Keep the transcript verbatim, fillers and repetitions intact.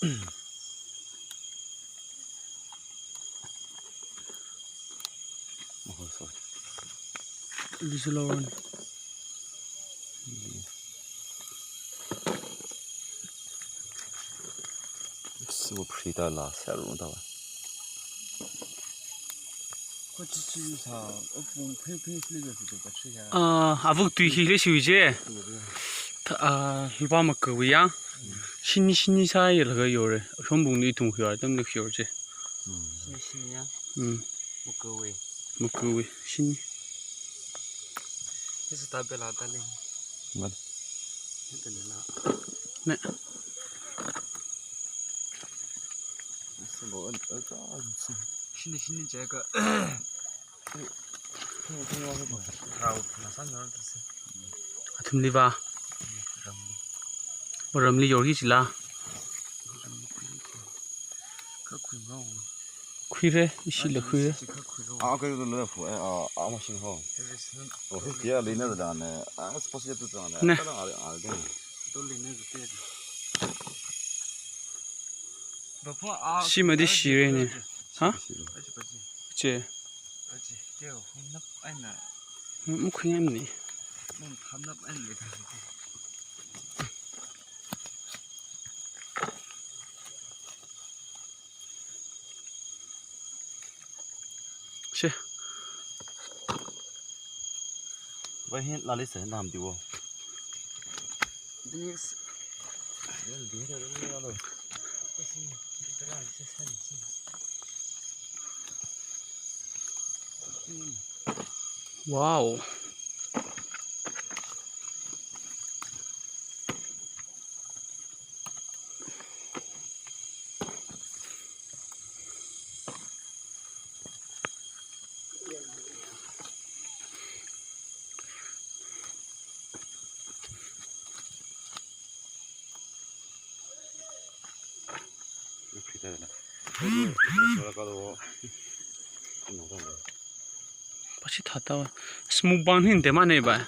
Oh, sorry. This is Lauren. Super pretty la, serum tawa. Ah, avuk tui hi le shui je. Tha, ah, lupā makawui ya. Shini shini sālaga yore. Shombungli ithum khuiya, atamli khuiya je. Shini shini ya. Hmm. Makawui. Makawui. Shini. This is tabela tali. What? Ito nila. Ne. Shini shini jaga. Athumli va. Ramli. Ramli yorki chila. Khuire, ishila khuire. Ah, okay, the left, eh, ah, ah, machine ho. Oh, here, yeah, lina da ne. Ah, it's possible to do ne. Ne. Shimadi shire ne. Ha? Che. Mukhuyan ne. Che. Vai hin lali se nam diwo. Wow. Pachi thata. Smoke ban hin dema ne ba.